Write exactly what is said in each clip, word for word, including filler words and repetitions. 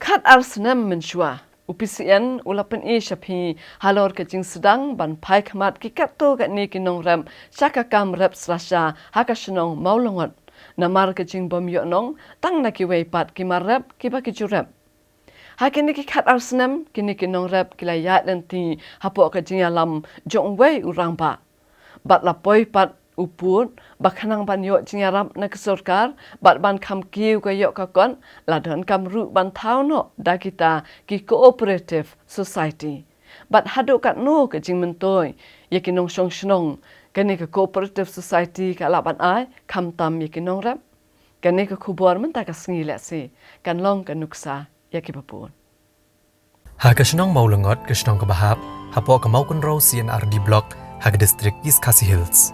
Khat ar snem mynshuwa, u P C N u la pyni sha phi halor ka jingsdang ban phai khmat ki katto katne ki nongrep sha ka kam rep slasha ha ka shnong Mawlyngot. Namar ka jingbym ïoh nong tang na kiwei pat ki mar rep kiba ki ju rep. Ha kine ki khat ar snem, kine ki nongrep ki la ïaid lynti hapoh ka jingïalam jong uwei u rangbah. Bad la poi pat u pud ba khnang ban ïoh jingïarap na ka sorkar bad ban kham kiew ka ïoh ka kot, la donkam ruh ban thaw noh da kita ki cooperative society. Bad haduh katno ka jingmyntoi ïa ki nongshong shnong, kane ka cooperative society ka lah ban ai khamtam ïa ki nongrep? Kane ka khubor mynta ka sngi lehse kan long ka nuksa ïa kiba bun. Ha ka shnong Mawlyngot, ka shnong kaba hap hapoh ka Mawkynrew C and R D Block ha ka distrik East Khasi Hills.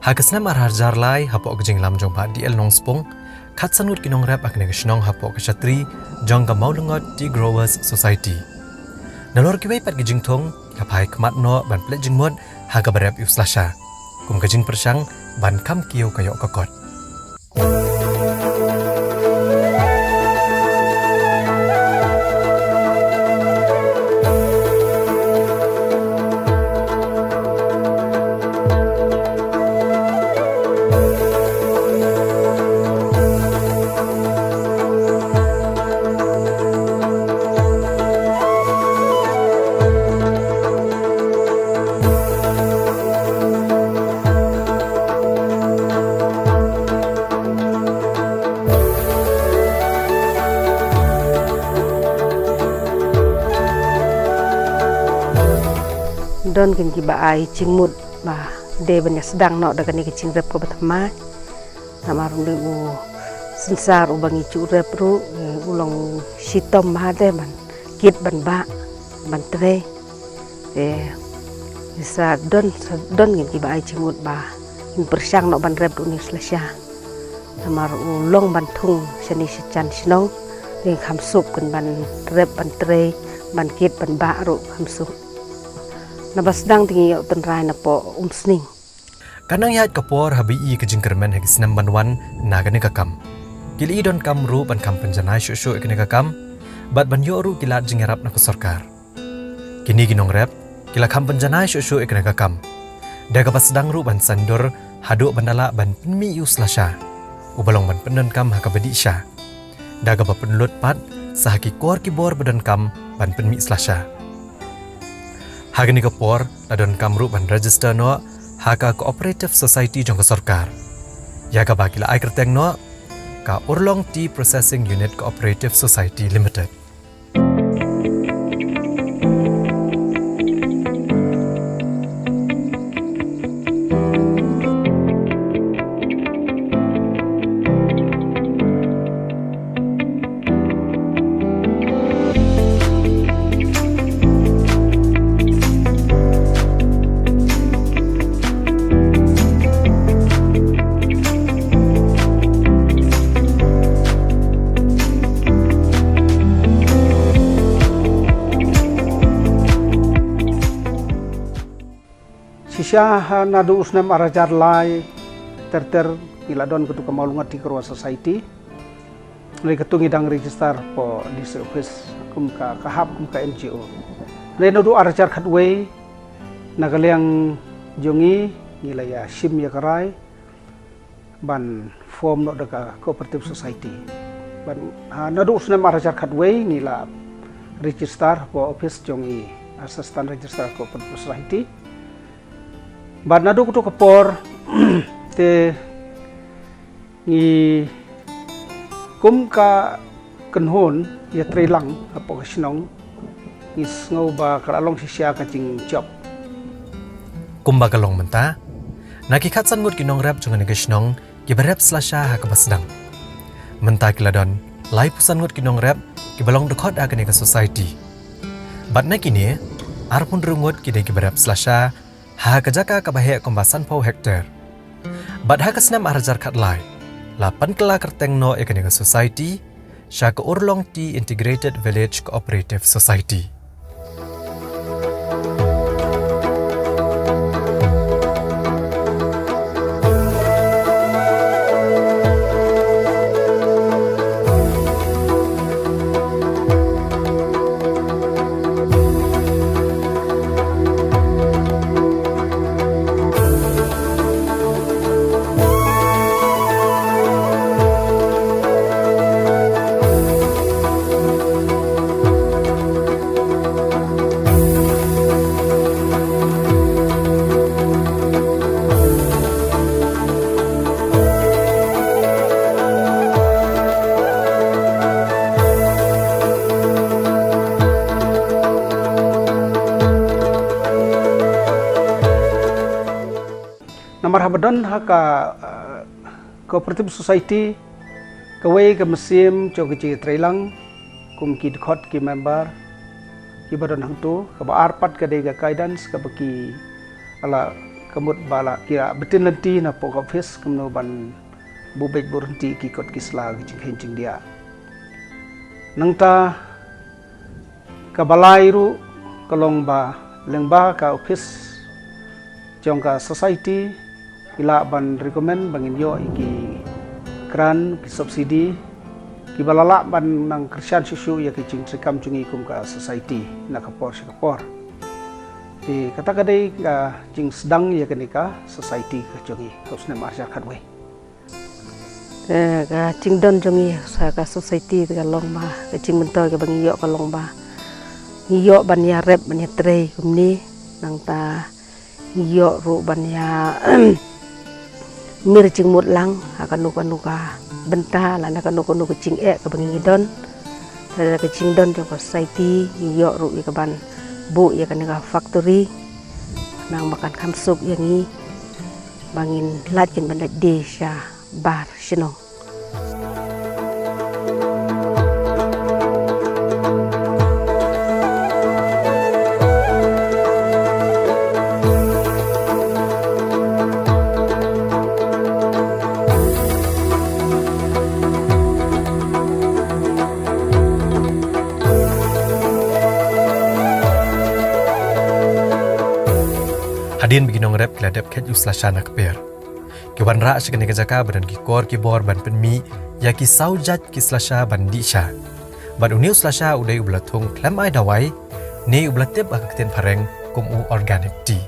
Ha ka snem ar hajar lai, hapoh ka jingïalam jong Bah D L Nongspung, khatsan ngut ki nongrep ha kane ka shnong hapoh ka shatri jong ka Mawlyngot Tea Growers Society. Nalor kiwei pat ki jingthung, ki la phai khmat noh ban pynleit jingmut ha kaba rep ïa u slasha kum ka jingpyrshang ban kham kiew ka ïoh ka kot. Don kin kiba ai jingmut ba dei ban ïa sdang noh da kane ka jingrep kaba thymmai. Namar u dei u synsar uba ngi ju rep ruh, eh, u long shitom bha de ban kit ban bah ban trei. Te sa don, sa don ngin kiba ai jingmut ba ngin pyrshang noh ban rep ruh une u slasha. Namar u long ban thung shane shajan shnong, te kham suk kin ban rep ban trei, ban kit ban bah ruh kham suk. Naba sdang te ngi ïoh tynrai napoh Umsning. Kan nang ïaid ka por haba i ka jingkyrmen ha ki snem ban wan na kane ka kam. Ki la i donkam ruh ban kham pynjanai shuh shuh ïa kane ka kam bad ban ïoh ruh ki lad jingïarap na ka sorkar. Kine ki nongrep ki la kham pynjanai shuh shuh ïa kane ka kam da kaba sdang ruh ban saiñdur haduh ban da lah ban pynmih ïa u slasha uba long ban pyndonkam ha kaba dih sha, da kaba pynlut pat sa ha ki kor ki bor ba donkam ban pynmih slasha. Ha kane ka por la donkam ruh ban register noh ha ka Cooperative Society jong ka sorkar, ïa kaba ki la ai kyrteng noh ka Urlong Tea Processing Unit Cooperative Society Limited. Shisha ha naduh u snem ar hajar lai ter ter ngi la don katu ka Mawlyngot Tea Growers Society. Hynrei katu ngi dang register hapoh D C office kum ka, ka hap kum ka N G O. Hynrei naduh ar hajar khatwei na ka liang jong ngi, ngi la ïa shim ïa ka rai ban form noh da ka cooperative society. Ban, ha, naduh u snem ar hajar khatwei ngi la register hapoh office jong i Assistant Registrar Cooperative Society. Bad naduh katu ka por te ngi kum ka kynhun ïatreilang hapoh ka shnong, ngi sngew ba ka la long shisha ka jingjop. Kumba ka long mynta, na ki khatsan ngut ki nongrep jong kane ka shnong kiba rep slasha ha kaba sdang. Mynta ki la don laiphew san ngut ki nongrep kiba long dkhot ha kane ka society. Bad na kine, arphew hynriew ngut ki dei kiba rep slasha ha ka jaka kaba heh kumba sanphew hektar. Bad ha ka snem ar hajar khatlai la pynkylla kyrteng noh ïa kane ka society sha ka Urlong Tea Integrated Village Cooperative Society. Kaba don ha ka, eh, cooperative society, kawei ka mynsiem jong ka jingïatreilang kum ki dkhot ki member kiba don hangto. Kaba ar pat ka dei ka guidance kaba ki la, ka mut ba la ki la btin lynti napoh ka office kumno ban buh beit buh ryntih ki kot ki sla ki jingkheiñ jingdiah. Nangta kaba lai ruh ka long ba lyngba ka office jong ka society i lah ban recommend ba ngin ïoh ïa ki grant, ki subsidy kiba la lah ban nang kyrshan shuh shuh ïa ki jingtreikam jong ngi kum ka society na ka por sha ka por. Te kata ka dei ka jingsdang ïa kane ka society ka jong ngi ha u snem arhajar khatwei. Eh, ka jingdon jong ngi ha ka society te ka long ba ka jingmyntoi kaba ngi ïoh ka long ba ngi ïoh ban ïarep ban ïatrei kumne, nangta ngi ïoh ruh ban ïa mir jingmut lang ha kano kano ka bynta lane kano kano ka jingeh kaba ngi don. Te da ka jingdon jong ka society ngi ïoh ruh ïa kaban buh ïa kane ka factory, nang ba kan kham suk ïa ngi ba ngin lait kin ban lait die sha bar shnong. Hadien ba ki nongrep ki la dep khet ïa u slasha na kper, ki wanrah sha kane ka jaka ba don ki kor ki bor ban pynmih ïa ki saw jait ki slasha ban dih sha. Bad une u slasha u dei uba la thung khlem ai dawai ne uba la tip ha ka ktien phareng kum u organic tea.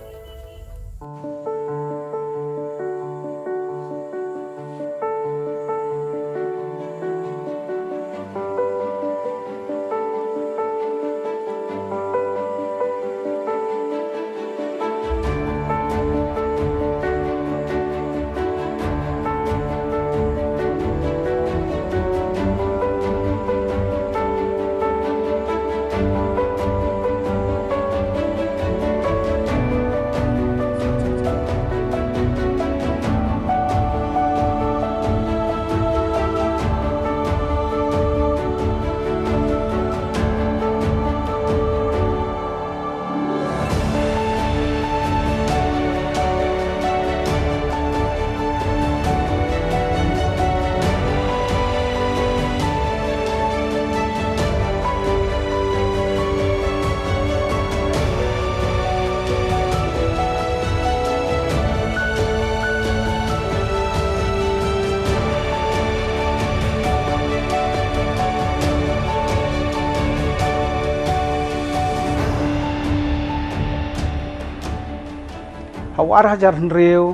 Ha u ar hajar hynriew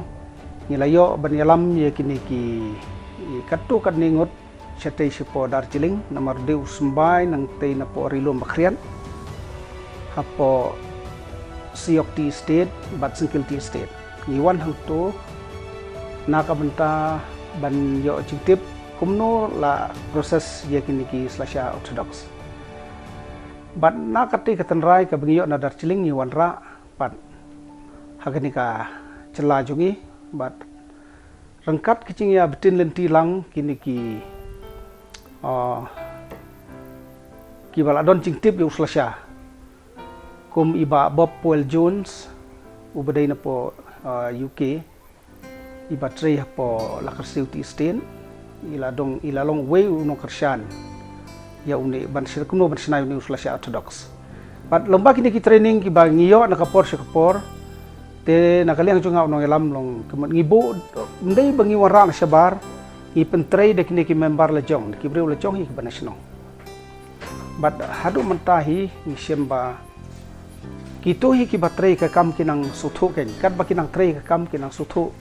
ngi la ïoh ban ïalam ïa kine ki katto katne ngut shatei shapoh Darjeeling, namar dei u symbai nangtei napoh Ri Lum Bakhriat hapoh Siok Tea Estate bad Singkil Tea Estate. Ngi wan hangto na ka bynta ban ïoh jingtip kumno la process ïa kine ki slasha orthodox. Bad na katei ka tynrai kaba ngi ïoh na Darjeeling ngi wanrah pat ha kane ka jylla jong ngi bad ryngkat ka jingïabtin lynti lang kine ki, ah, kiba la don jingtip ïa u slasha. Kum i Bah Bob Paul Jones, uba dei napoh, ah, U K, i ba trei hapoh Lakersiw Tea Estate, i la dong, i la long uwei u nongkyrshan ïa une ban shna, kumno ban shna ïa une u slasha orthodox. Bad lyngba kine ki training kiba ngi ïoh na ka por sha ka por, te na ka liang jong nga u nongïalam long kumne, ngi buh, ym dei ba ngi wanrah na shabar, ngi pyntrei da kine ki member la jong, da ki briew la jong hi kiba na shnong. Bad haduh mynta hi ngi shem ba kito hi kiba trei ka kam ki nang sngewthuh kein, katba ki nang trei ka kam ki nang sngewthuh.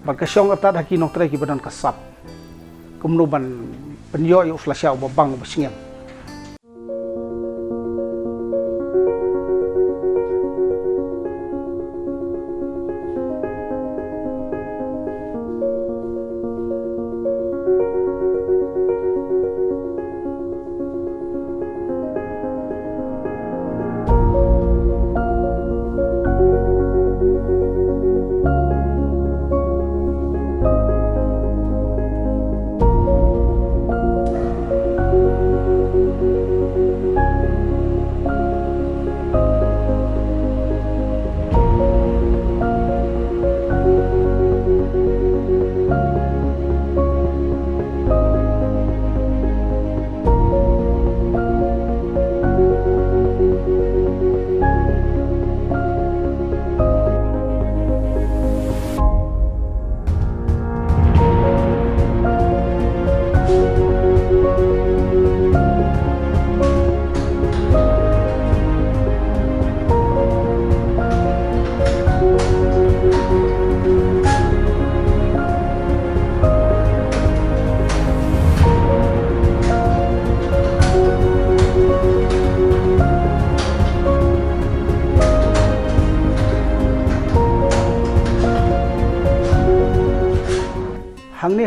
Bad ka shong artat ha ki nongtrei kiba don ka sap kumno ban pynïoh ïa u slasha uba bang uba sngem.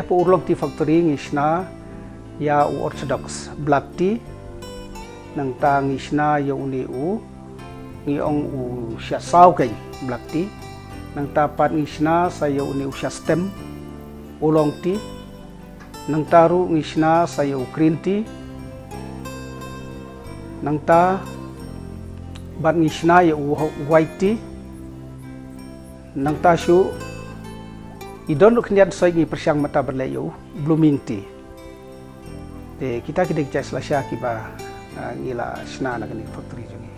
Hapoh Urlong Tea Factory ngi shna ïa u orthodox black tea. Nangta ngi shna ïa une u, ngi ong u sha saw keiñ black tea. Nangta pat ngi shna sa ïa une u sha stem oolong tea. Nangta ruh ngi shna sa ïa u green tea. Nangta pat ngi shna ïa u white tea. Nangta shuh i don ruh khyndiat soi ngi pyrshang mynta ban leh ïa u blooming tea. Te kita ki dei ki jait slasha kiba, ah, ngi la shna na kane ka factory jong ngi.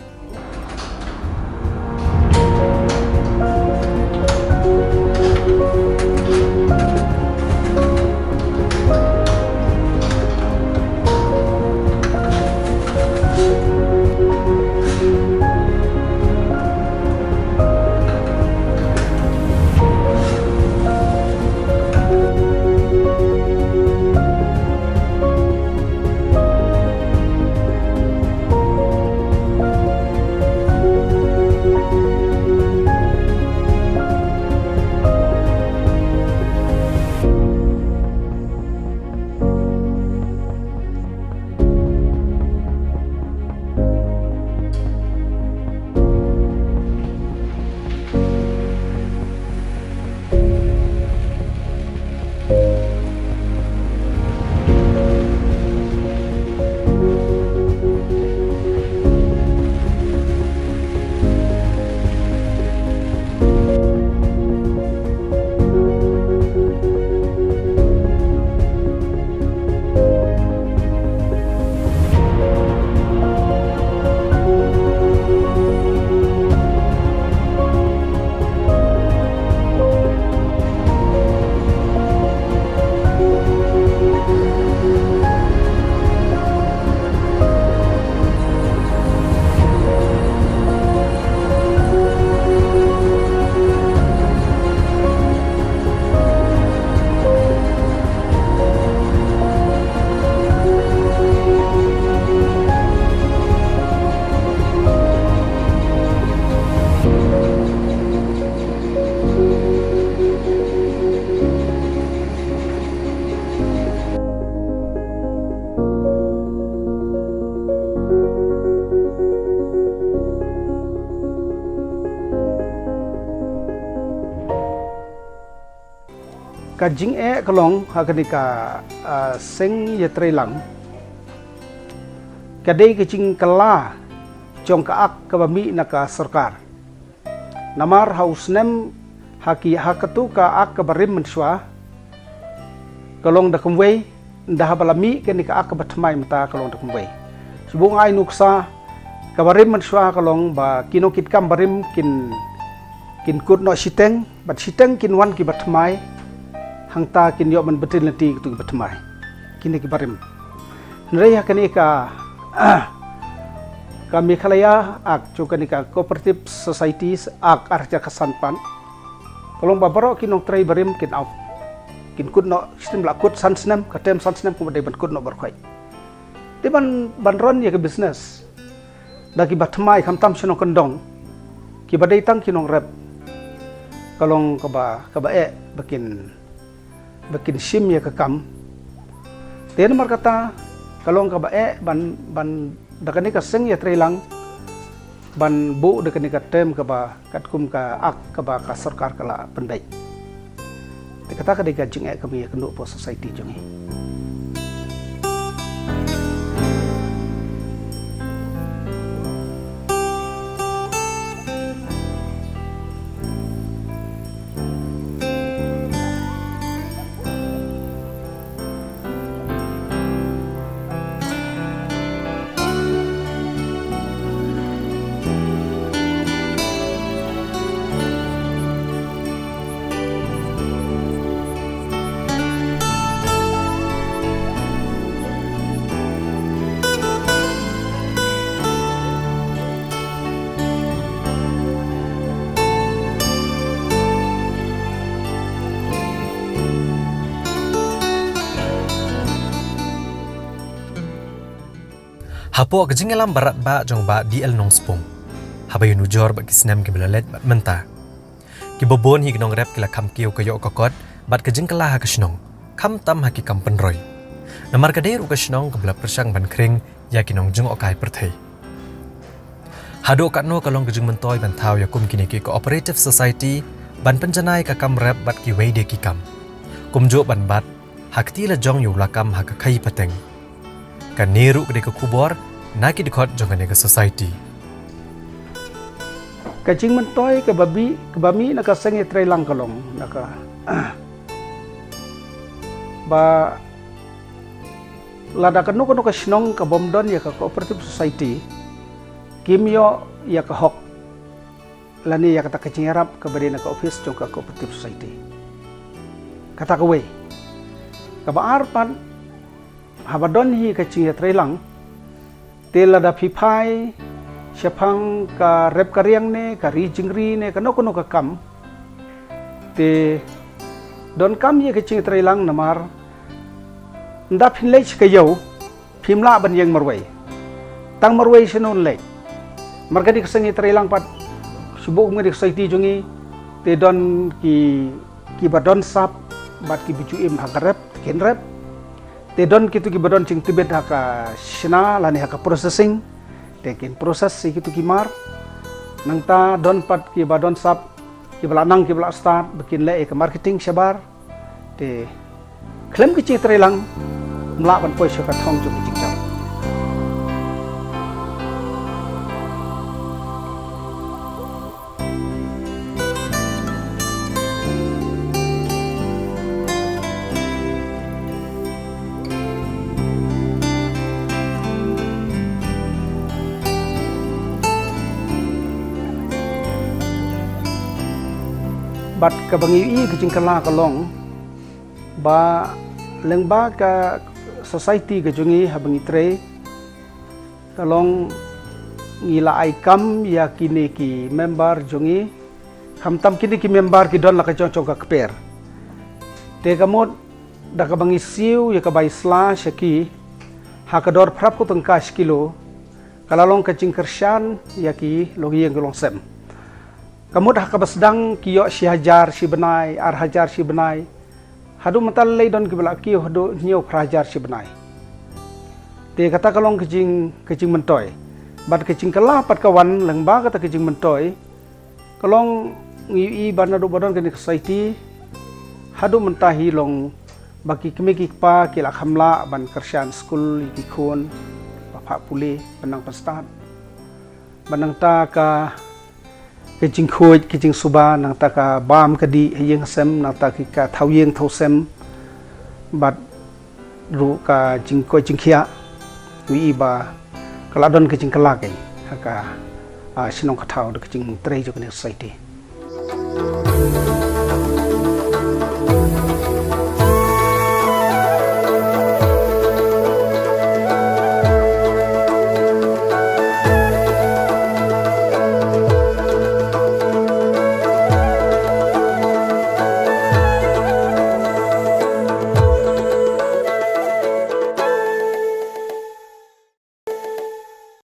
Ka jingeh ka long ha kane ka, ah, seng ïatreilang ka dei ka jingkylla jong ka ak kaba mih na ka sorkar. Namar ha u snem ha ki, ha katu ka ak kaba rim mynshuwa ka long da kumwei, ynda haba la mih kane ka ak kaba thymmai mynta ka long da kumwei. Shibun ai nuksa kaba rim mynshuwa ka long ba ki nongkitkam barim kin, kin kut noh shiteng, bad shiteng kin wan kiba thymmai, hangta kin ïoh ban btin lynti katu kiba thymmai. Kine ki barim. Hynrei ha kane ka, ka Meghalaya Act, jong kane ka Cooperative Societies Act ar hajar khatsan pat, ka long ba baroh ki nongtrei barim kin out. Kin kut noh, shisnem la kut san snem, ka term san snem kumba dei ban kut noh baroh khoit. Te ban, ban run ïa ka business da kiba thymmai khamtam shnong kyndong, kiba dei tang ki nongrep, ka long kaba, kaba eh ba kin, ba kin shim ïa ka kam. Te namar kata ka long kaba eh ban, ban da kane ka seng ïatreilang ban buh da kane ka term kaba katkum ka ak kaba ka sorkar ka la pynbeit. Te kata ka dei ka jingeh kaba ngi ïakynduh hapoh society jong ngi. Hapoh ka jingïalam barat bah jong Bah D L Nongspung, haba ïanujor bad ki snem kiba la leit bad mynta, kiba bun hi ki nongrep ki la kham kiew ka ïoh ka kot bad ka jingkylla ha ka shnong. khamtam ha ki kam pynroi. Namar ka dei ruh ka shnong kaba la pyrshang ban khring ïa ki nongjngohkai pyrthei. Haduh katno ka long ka jingmyntoi ban thaw ïa kum kine ki cooperative society ban pynjanai ka kam rep bad kiwei de ki kam. Kumjuh ban bat ha kti la jong ïa u lakam ha ka khaïi pateng. Kane ruh ka dei ka khubor na ki dkhot jong kane ka society. Ka jingmyntoi kaba mih, kaba mih na ka seng ïatreilang ka long na ka ba lada kano kano ka shnong ka bym don ïa ka cooperative society, kim ïoh ïa ka hok lane ïa kata ka jingïarap kaba dei na ka office jong ka cooperative society. Kata kawei. Kaba ar pat, haba don hi ka jingïatreilang, te lada phi phai shaphang ka rep ka riang ne, ka ri jingri ne, kano kano ka kam, te donkam ïa ka jingïatreilang namar ynda phin leit sha ka ïew, phim lah ban ïeng marwei. Tang marwei shano yn leit? Namar ka dei ka seng ïatreilang pat, shu buh kum ka dei ka society jong ngi, te don ki, kiba don sap bad kiba ju im ha ka rep, te kin rep. Te don kito kiba don jingtbit ha ka shna lane ha ka processing, te kin process ïa kito ki mar. Nangta don pat kiba don sap, kiba la nang, kiba la start, ba kin leh ïa ka marketing shabar. Te khlem ka jingïatreilang, ym lah ban poi sha ka thong jong ka jingjaw. Bad kaba ngi ïohi ka jingkylla ka long ba lyngba ka society ka jong ngi haba ngi trei, ka long ngi la ai kam ïa kine ki member jong ngi, khamtam kine ki member ki don la ka jong jong ka kper. Te ka mut da kaba ngi siew ïa ka bai sla sha ki ha ka dor phra phew tyngka shi kilo, ka la long ka jingkyrshan ïa ki longïing ki longsem. Ka mut ha kaba sdang ki ïoh shi hajar shi bnai, ar hajar shi bnai. Haduh mynta lei don kiba la kiew haduh hynñiew phra hajar shi bnai. Te kata ka long ka jing, ka jingmyntoi. Bad ka jingkylla pat ka wan lyngba kata ka jingmyntoi, ka long ngi ïohi ba naduh ba don kane ka society haduh mynta hi long ba ki kmie ki kpa ki la kham lah ban kyrshan skul ïa ki khun, ba phah pule, ban nang pynstad. Bad nangta ka, ka jingkhuid, ka jingsuba, nangta ka bam ka dih ha ïing ha sem, nangta ki ka thaw ïing thaw sem, bad ruh ka jingkoit jingkhiah, ngi ïohi ba ka la don ka jingkylla keiñ ha ka, ah, shnong ka thaw da ka jingtrei jong kane ka society.